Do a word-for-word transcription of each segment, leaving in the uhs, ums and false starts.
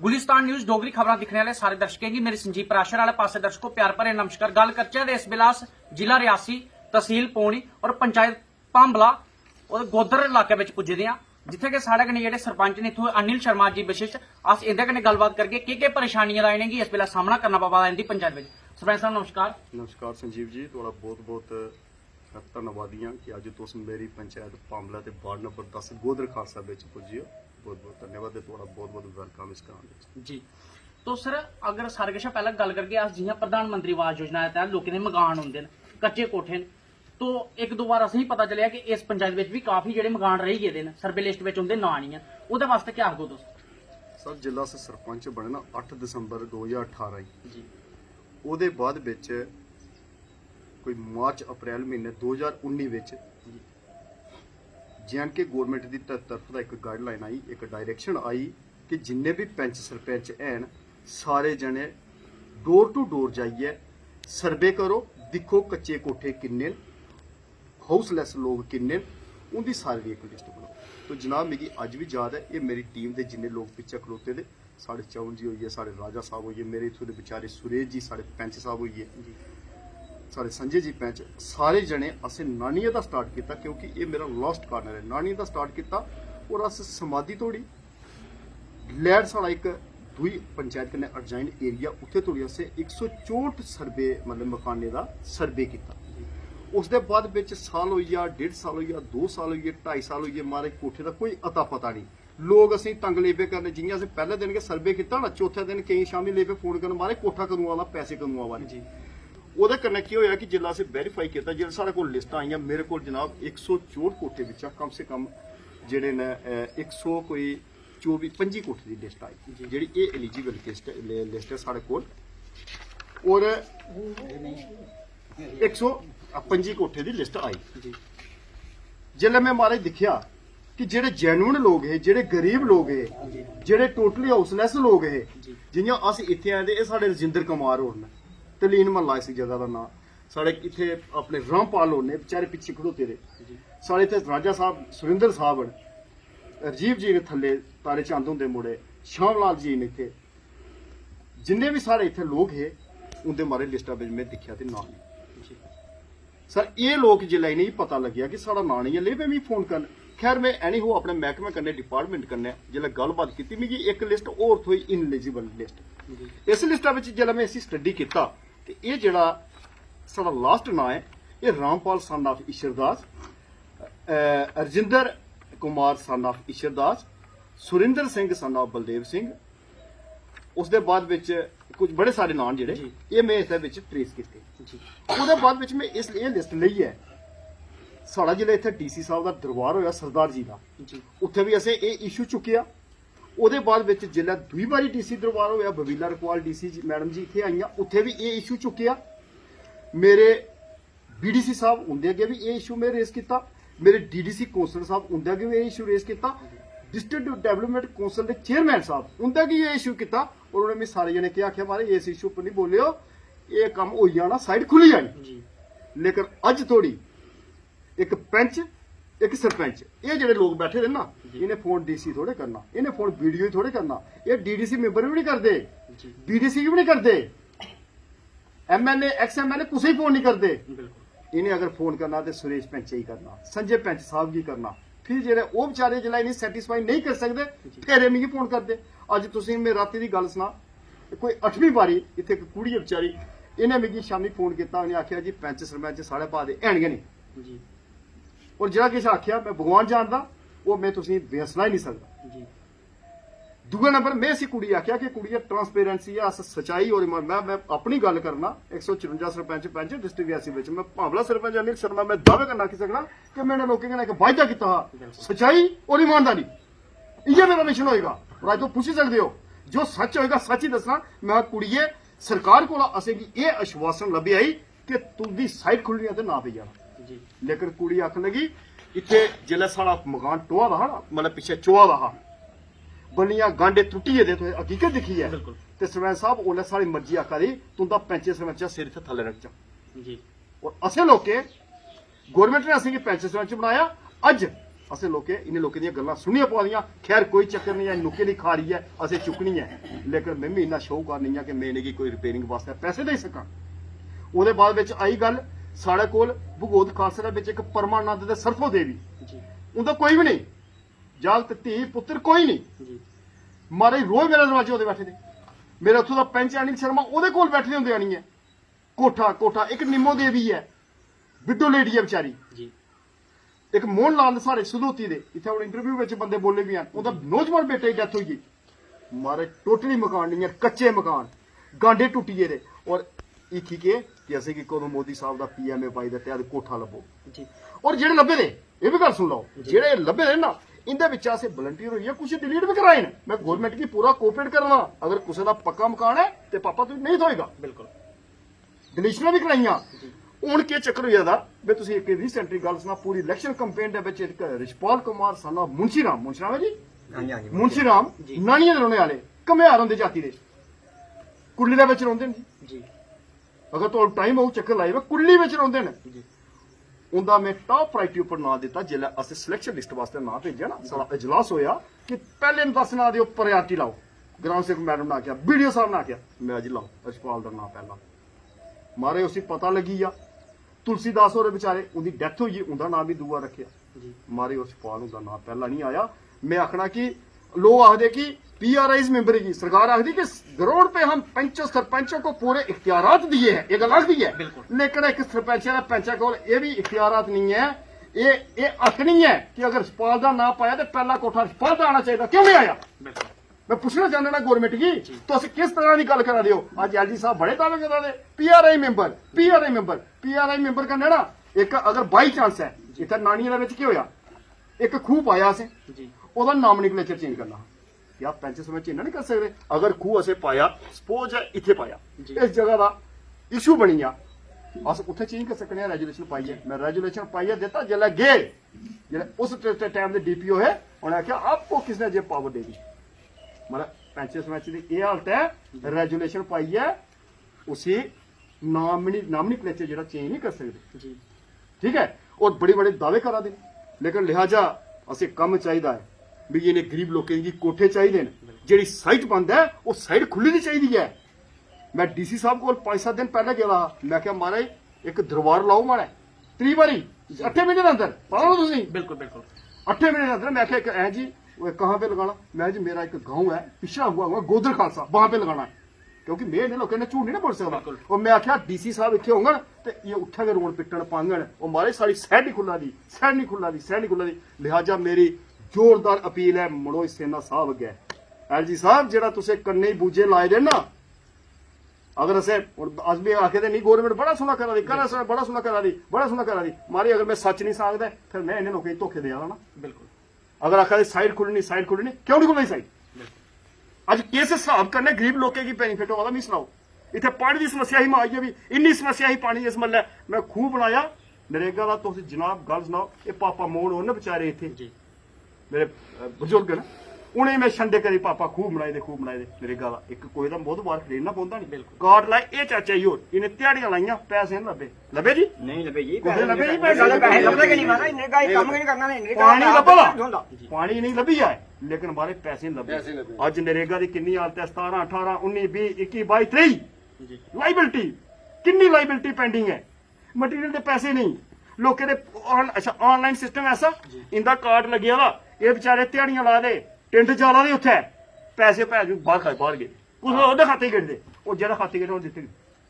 Gulistan news Dogri खबरां दिक्खने आह्ले सारे दर्शकें गी मेरी संजीव पराशर आह्ले पासै दर्शको प्यार भरे नमस्कार। गल्ल करचै ते इस बेल्लै अस जिला रियासी, तसील पौनी और पंचायत भांबला और गोदर इलाके बिच पुज्जे दे आं, जित्थै कि साढ़े कन्नै जेह्ड़े सरपंच न इत्थूं अनिल शर्मा जी विशिष्ट, अस इं'दे कन्नै गल्लबात करगे केह् केह् परेशानियां दा इ'नेंगी इस बेल्लै सामना करना पवा दा इं'दी पंचायत बिच। सरपंच साहब नमस्कार। नमस्कार संजीव जी, थुआढ़ा बहुत बहुत धन्नवादी आं कि अज्ज तुस मेरी पंचायत भांबला ते वार्ड नंबर दस गोदर खालसा बिच पुज्जे ओ। बहुत बहुत धन्यवाद ते थुआढ़ा बहुत बहुत वेलकम इस ग्रां बिच। जी, तो सर, अगर सारे कशा पैह्लें गल्ल करगे अस, जि'यां प्रधानमंत्री आवास योजना दे तैह्त लोकें दे मकान होंदे न, कच्चे कोठे न, तो इक दो बार असेंगी पता चलेआ कि इस पंचायत बिच बी काफी जेह्ड़े मकान रेही गेदे न, सर्वे लिस्ट बिच उं'दे नांऽ निं ऐ, ओह्दे बास्तै केह् आखगो तुस? सर, जिसलै अस सरपंच बने ना अट्ठ दिसंबर दो ज्हार ठारां गी, जी। ओह्दे बाद बिच कोई मार्च अप्रैल म्हीने दो ज्हार उन्नी बिच जे एंड के गौरमेंट दी तर- तरफ दा इक गाइडलाइन आई, इक डायरेक्शन आई कि जिन्ने बी पैंच सरपंच हैन, सारे जने डोर टू डोर जाइयै सर्वे करो, दिक्खो कच्चे कोठे किन्ने न, हाउसलैस लोक किन्ने न, उं'दी सारी दी इक लिस्ट बनाओ। तो जनाब, मिगी अज्ज बी याद ऐ, एह् मेरी टीम दे जिन्ने लोक पिच्छें खड़ोते दे, साढ़े चौन जी होई गे, साढ़े राजा साहब होई गे, मेरे इत्थूं दे विचारे सुरेश जी, साढ़े पैंच साहब होई गे, साढ़े संजय जी पैंच, सारे जने असें नानिये दा स्टार्ट कीता, क्योंकि एह् मेरा लास्ट कार्नर ऐ। नानिये दा स्टार्ट कीता और अस समाधि धोड़ी, लैड साढ़ा इक दूई पंचायत कन्नै एडजाइन एरिया, उत्थै धोड़ी असें इक सौ चौंह्ठ सर्वे, मतलब मकानें दा सर्वे कीता। उसदे बाद बिच साल होई गेआ, डेढ़ साल होई गेआ, दो साल होई गे, ढाई साल होई गे, महाराज कोठे दा कोई अता पता नहीं। लोक असेंगी तंग लेई पे करन, जि'यां असें पैह्ले दिन गै सर्वे कीता ना, चौथे दिन केईं शामीं लेई पे फोन करन, "महाराज कोठा कदूं आना, पैसे कदूं आवा दे?" जी। ओह्दे कन्नै केह् होएआ कि जिसलै असें वेरीफाई कीता, जेह्ड़े साढ़े कोल लिस्टां आइयां, मेरे कोल जनाब इक सौ चौंह्ठ कोठे बिच्चा कम से कम जेह्ड़े न, अ, इक सौ कोई चौबी पंजी कोठे दी लिस्ट आई, जी। जेह्ड़ी एह् एलिजिबल लिस्ट ऐ, लिस्ट ऐ साढ़े कोल। और इक सौ पंजी कोठे दी लिस्ट आई। जी। जिसलै में महाराज दिक्खेआ कि जेह्ड़े जेन्युइन लोक हे, जेह्ड़े गरीब लोक हे, जेह्ड़े टोटली हाउसलैस लोक हे, जी। जि'यां अस इत्थै आए ते एह् साढ़े रजिंदर कुमार होर न, तलीन म्हल्ला इस जगह दा नांऽ, साढ़े इत्थै अपने रामपाल होर ने, बेचारे पिच्छे खड़ोते दे, जी। साढ़े इत्थै राजा साहब सुरिंदर साहब न, राजीव जी न, थल्ले तारे चंद हुंदे मुड़े, श्यामलाल जी न इत्थै, जिन्ने बी साढ़े इत्थै लोक हे, उं'दे मारे लिस्टा बिच में दिक्खेआ ते नांऽ नेईं। जी। सर, एह् लोक जिसलै इ'नेंगी पता लग्गेआ कि साढ़ा नांऽ नेईं ऐ, लेई पे मिगी फोन करन। खैर, में एनी हो अपने मैह्कमे कन्नै, डिपार्टमेंट कन्नै जिसलै गल्लबात कीती, मिगी इक लिस्ट होर थ्होई, इनएलिजिबल लिस्ट। जी। इस लिस्टा बिच जिसलै में इसी स्टडी कीता ते एह् जेह्ड़ा साढ़ा लास्ट नांऽ ऐ, एह् रामपाल सन आफ ईश्वरदास, अ, Rajinder Kumar son of Ishwardas, Surinder Singh son of Baldev Singh, उसदे बाद बिच कुछ बड़े सारे नांऽ जेह्ड़े, जी। एह् में इसदे बिच ट्रेस कीते। जी। ओह्दे बाद बिच में इस, एह् लिस्ट लेइयै, साढ़ा जिसलै इत्थै डीसी साहब दा दरबार होएआ सरदार जी दा, जी। उत्थै बी असें एह् इशू चुक्केआ। ओह्दे बाद बिच जिसलै दूई बारी डीसी दरबार होएआ, बबीला रकवाल डीसी जी, मैडम जी इत्थै आइयां, उत्थै बी एह् इशू चुक्केआ। मेरे बीडीसी साहब, उं'दे अग्गें बी एह् इशू में रेज कीता। मेरे डीडीसी कौंसल साहब, उं'दे अग्गें बी एह् इशू रेज कीता। डिस्ट्रिक्ट डेवलपमेंट कौंसल दे चेयरमैन साहब, उं'दे अग्गें बी एह् इशू कीता। और उ'नें मिगी सारे जने केह् आखेआ, "महाराज, इस इशू उप्पर निं बोलेओ, एह् कम्म होई जाना, साइड खु'ल्ली जानी।" जी। लेकिन अज्ज धोड़ी इक पैंच, इक सरपंच, एह् जेह्ड़े लोक बैठे दे ना, जी। इ'नें फोन डीसी थोड़े करना, इ'नें फोन बीडीओ थोड़े करना, एह् डीडीसी मैंबर बी निं करदे, जी। बीडीसी गी बी निं करदे, एमएलए, एक्स एमएलए कुसै गी फोन निं करदे। बिल्कुल। इ'नें अगर फोन करना ते सुरेश पैंचे गी करना, संजय पैंच साहब गी करना। फिर जेह्ड़े ओह् बेचारे जिसलै इ'नेंगी सैटिस्फाई नेईं करी सकदे, जी। फिर एह् मिगी फोन करदे। अज्ज तुसेंगी में रातीं दी गल्ल सनां, कोई अठमीं बारी इत्थै इक कुड़ी ऐ बेचारी, इ'नें मिगी शामीं फोन कीता, उ'नें आखेआ, "जी, पैंच सरपंच साढ़े भाऽ दे हैन गै नेईं।" जी। और जेह्ड़ा किश आखेआ, में भगवान जानदा, ओह् में तुसेंगी बेसना ही निं सकदा। जी। दूए नंबर में इसी कुड़ी आखेआ कि कुड़िये, ट्रांसपेरेंसी ऐ, अस सचाई और ईमान-, में, में अपनी गल्ल करना, इक सौ चरुंजा सरपंच, पैंच डिस्ट्रिक्ट रियासी बिच, में भांबला सरपंच अनिल शर्मा, में दावे कन्नै आखी सकना कि में इ'नें लोकें कन्नै इक वायदा कीता हा, बिल्कुल। सचाई और ईमानदारी, इ'यै मेरा मिशन होएगा। और अज्ज तुस पुच्छी सकदे ओ, जो सच होएगा, सच ही दस्सना। में आखेआ, "कुड़िये, सरकार कोला असेंगी एह् आश्वासन लब्भेआ ही कि तुं'दी साइड खु'ल्लनी ऐ ते नांऽ पेई जाना।" जी। लेकिन कुड़ी आखन लगी, इत्थै जिसलै साढ़ा मकान टोआ दा हा ना, मतलब पिच्छें चोआ दा हा, बल्लियां गांडे त्रुट्टी गेदे, तुसें हकीकत दिक्खी ऐ। बिल्कुल। ते सरपंच साहब, ओल्लै साढ़ी मर्जी आखा दी, "तुं'दा पैंचे सरपंचें दा सिर इत्थै थल्लै रखचै।" जी। और असें लोकें, गौरमेंट ने असेंगी पैंच सरपंच बनाया। अज्ज असें लोकें, इ'नें लोकें दियां गल्लां सुनियां पवा दियां। खैर, कोई चक्कर नेईं ऐ, नुक्कें दी खारी ऐ, असें चुक्कनी ऐ। लेकिन में बी इन्ना शाहूकार नेईं ऐ कि में इ'नेंगी कोई रिपेयरिंग वास्तै पैसे देई सकां। ओह्दे बाद बिच आई गल्ल, साढ़े कोल भगवत खालसा दे बिच इक परमानंद ते सरफो देवी, जी उं'दा कोई बी नेईं, जागत, धी, पुत्तर कोई नेईं। जी महाराज, रोज मेरे दरवाजे ओह्दे बैठे दे। मेरे उत्थूं दा पैंच अनिल शर्मा ओह्दे कोल बैठे दे होंदे आनियै। कोठा, कोठा, इक निम्मो देवी ऐ, विडो लेडी ऐ बेचारी। जी इक मोहन लाल साढ़े सदूती दे, इत्थै हून इंटरव्यू बिच बंदे बोले बी हैन, उं'दा नौजवान बेटे दी डैथ होई गेई। महाराज, टोटली मकान नेईं ऐ, कच्चे मकान, गांडे टुट्टी गेदे। और इक ही केह् कि असेंगी कदूं मोदी साहब दा पीएमए बाई दे तैह्त कोठा लब्भो। जी और जेह्ड़े लब्भे दे, एह् बी गल्ल सुन लैओ, जी। जेह्ड़े लब्भे दे ना, इं'दे बिच्चा असें वलंटियर होइयै कुछ डिलीट बी कराए न। में गौरमेंट गी पूरा कोऑपरेट करना। अगर कुसै दा पक्का मकान ऐ ते पापा तुगी नेईं थ्होएगा। बिल्कुल डिलीशनां बी कराइयां। जी हून केह् चक्कर होई गेदा, में तुसें इक रिसेंटली गल्ल सनां, पूरी इलेक्शन कैंपेन दे बिच इक रिशपाल कुमार सन ऑफ मुंशी राम, मुंशी राम है जी, हाँ जी, हाँ जी, मुंशी राम जी। नानिया दे रौहने आह्ले, घमेहार होंदे जाति दे, कुल्ली दे बिच रौंह्दे न जी। जी अगर तुहानू टाइम होग चक्कर लाई, कुल्ली बिच रौंह्दे न। जी उंदा में टॉप प्रायोरिटी उप्पर नांऽ दित्ता। जिसलै असें सिलेक्शन लिस्ट वास्तै नांऽ भेजेआ ना, साढ़ा इजलास होया कि पैह्ले दस नांऽ दे उप्पर प्रायोरिटी लाओ। ग्राम सेवक मैडम ने आखेआ, बीडीओ साहब ने आखेआ, में जी लाओ रिशपाल दा नांऽ पैह्ला। मारे उसी पता लग्गी गेआ, तुलसीदास होर बेचारे, उंदी डैथ होई गेई, उंदा नांऽ बी दूआ रक्खेआ। जी मारे रिशपाल हुंदा नांऽ पैह्ला नहीं आया। में आखना कि लोग आखदे कि पीआरआई मैंबर गी, सरकार आखदी कि ग्राउंड पे हम पंचों सरपंचों को पूरे इख्तियारात दिए हैं, ये गल्ल आखदी है। बिल्कुल। लेकिन इक सरपंचै ते पैंचै कोल एह् बी इख्तियारात नहीं है, एह् एह् हक नहीं है कि अगर रिशपाल दा नांऽ पाया ते पैह्ला कोठा रिशपाल दा आना चाहिदा, क्यों नहीं आया? बिल्कुल मैं पूछना चाहना ना गवर्नमेंट गी, तुस किस तरह दी गल्ल करा दे हो? अज्ज एलजी साहब बड़े दावे करा दे, PRI member, PRI member, PRI member कन्नै ना इक अगर बाई चांस है, इत्थै नानिया दे बिच केह् होया, इक खूह पाया असें, जी ओह्दा नामनिक्लेचर चेंज करना हा। क्या पैंच सरपंच इन्ना नहीं कर सकदे? अगर खूह असें पाया, सपोज है इत्थै पाया, जी। इस जगह दा इशू बनी जा, अस उत्थै चेंज कर सकने आं रेजोल्यूशन पाइयै। मैं रेजोल्यूशन पाइयै दित्ता, जिसलै गे, जिसलै उस टाइम दे डीपीओ हे, उ'नें आखेआ, "आपको किसने ये पावर दे दी?" मतलब पैंच सरपंच दी एह् हालत ऐ, रेजोल्यूशन पाइयै उसी नामनी नामनिक्लेचर जेह्ड़ा चेंज नहीं कर सकदे। जी ठीक है, और बड़े बड़े दावे करा दे न। लेकिन लिहाजा असें कम्म चाहिदा है, भी इ'नें गरीब लोकें गी कोठे चाहिदे न। जेह्ड़ी साइट बंद ऐ, ओह् साइट खु'ल्ली दी चाहिदी ऐ। मैं डीसी साहब कोल पंज सत्त दिन पैह्ले गेदा हा, मैं आखेआ, "महाराज, इक दरबार लाओ माड़ा, त्री बारी, अट्ठे म्हीने दे अंदर, पता ना तुसें?" बिल्कुल बिल्कुल अट्ठे म्हीने दे अंदर मैं आखेआ, "इक ऐ जी, वो कहाँ पे लगाना?" मैं, "जी, मेरा एक गांव है, पिछड़ा हुआ हुआ गोदर खालसा, वहां पे लगाना है।" क्योंकि मैं इ'नें लोकें ने झूठ नहीं ना बोल सकदा। बिल्कुल। और मैं आखेआ, "डीसी साहब इत्थे होंगन ते ये उत्थे गै रोड पिट्टन पांगन।" और मारे सारी सैड नहीं खुल्ला दी, सैड नहीं खुल्ला दी, सैड नहीं खुल्ला दी। लिहाजा मेरी जोरदार अपील है मनोज सिन्हा साहब अग्गै, एलजी साहब, जेह्ड़ा तुसें कन्नै बूझे लाए दे ना, अगर असें, हुन अस बी आखे दे नहीं, गवर्नमेंट बड़ा सोहना करा दी, करा स-, बड़ा सोहना करा दी, बड़ा सोहना करा दी, मारे अगर मैं सच नहीं सांगदा, फिर मैं इ'नें लोकें गी धोखे देआ दा ना। बिल्कुल अगर आखा दे साइड खुल्लनी, साइड खुल्लनी, क्यों नहीं खुल्लनी साइड? अज किस हिसाब कन्नै गरीब लोकें गी बेनिफिट होआ दा, मिगी सनाओ। इत्थै पानी दी समस्या ही मां, इ'यै बी इन्नी समस्या ही पानी दी। इस मल्लै मैं खूह बनाया, नरेगा दा, तुस जनाब गल्ल सनाओ, एह् पापा मोहन होर न बेचारे इत्थै, जी मेरे अ, बजुर्ग न, उ'नेंगी मैं छंडे करी, "पापा खूह बनाए दे, खूह बनाए दे।" नरेगा दा इक कोई दा बहुत बार खरीदना पौंदा नहीं। बिल्कुल। कार्ड लाए, एह् चाचा जी होर, इ'नें ध्याड़ियां लाइयां, पैसे नहीं लब्भे। लब्भे जी? नहीं लब्भे जी, कुत्थै लब्भे जी? पैसे लब्भे, पैसे लब्भे गै नहीं महाराज, नरेगा दा कम्म गै नहीं करना, नरेगा पानी दा लब्भा दा? नहीं होंदा। पानी नहीं लब्भी आए, लेकिन मारे पैसे नहीं लब्भे। पैसे नहीं लब्भे। अज नरेगा दी किन्नी हालत है, सतारां, अठारां, उन्नी, बीह, इक्की, बाई, त्रेई। जी लाइबिलिटी, किन्नी लाइबिलिटी पेंडिंग है? मटेरियल दे पैसे नहीं, लोकें दे ऑन-, अच्छा, ऑनलाइन सिस्टम ऐसा, जी। इंदा कार्ड लग्गे दा, एह् बेचारे ध्याड़ियां ला दे, टिंड चाला दे उत्थै, पैसे भैन चोद बाहर खाए, बाहर गे, कुछ ओह्दे खाते च गेड़दे, और जेह्ड़ा खाते च गेड़े, ओह् दित्ते।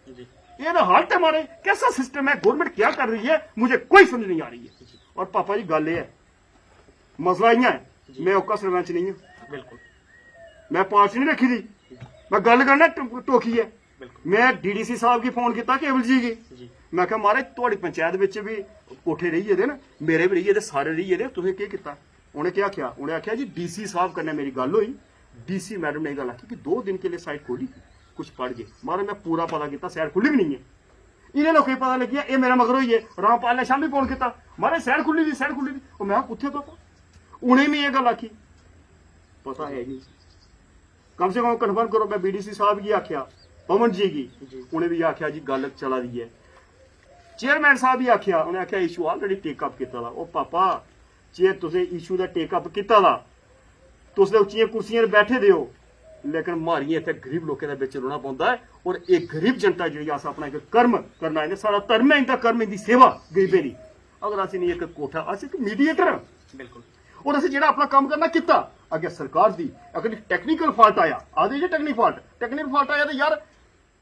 जी ये तो हालत है मारे, कैसा सिस्टम है, गवर्नमेंट क्या कर रही है, मुझे कोई समझ नहीं आ रही है। और पापा जी, गल्ल एह् है, मसला इ'यां है, जी। मैं ओह्का सरपंच नहीं हूं, बिल्कुल मैं पार्टी नहीं रखी दी, मैं गल्ल करना ट-, टोकियै। बिल्कुल मैं डीडीसी साहब गी फोन कीता, केवल जी गी। जी मैं आखेआ, "महाराज, थुआड़ी पंचायत बिच बी कोठे रेही गेदे न, मेरे बी रेही गेदे, सारे रेही गेदे, तुसें केह् कीता?" उ'नें केह् आखेआ? उ'नें आखेआ, "जी, डीसी साहब कन्नै मेरी गल्ल होई, डीसी मैडम ने एह् गल्ल आखी कि दो दिन के लिए साइट खोली, कुछ पढ़ गए।" महाराज, मैं पूरा पता कीता, साइट खु'ल्ली बी नेईं ऐ। इ'नें लोकें गी पता लग्गी गेआ, एह् मेरे मगर होई गे। रामपाल ने शामी फोन कीता, "महाराज, साइट खु'ल्ली दी, साइट खु'ल्ली दी।" ओह्, मैं, "कुत्थै पापा?" उ'नें बी एह् गल्ल आखी, पता है नहीं। कम से कम कन्फर्म करो। मैं बीडीसी साहब गी आखेआ, पवन जी गी, जी। उ'नें बी आखेआ, "जी, गल्ल चला दी ऐ।" चेयरमैन साहब बी आखेआ, उ'नें आखेआ, "इशू ऑलरेडी टेक अप कीता दा।" ओ पापा, जे तुसें इशू दा टेक अप कीता दा, तुस ते उच्चियें कुर्सियें पर बैठे दे ओ, लेकिन मारियें इत्थै गरीब लोकें दे बिच रौह्ना पौंदा ऐ। और एह् गरीब जनता जेह्ड़ी अस अपना इक कर्म करना, इं'दा साढ़ा धर्म ऐ, इं'दा कर्म, इं'दी सेवा गरीबें दी। अगर अस इ'नें इक कोठा, अस इक मीडिएटर आं। बिल्कुल। और असें जेह्ड़ा अपना कम्म करना कीता, अग्गें सरकार दी, अगर टेक्निकल फॉल्ट आया, आखदे जे टेक्निकल फॉल्ट, टेक्निकल फॉल्ट आया ते यार,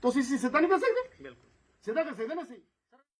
तुस इसी सिद्धा नहीं कर सकदे? बिल्कुल। सिद्धा कर सकदे ना इसी?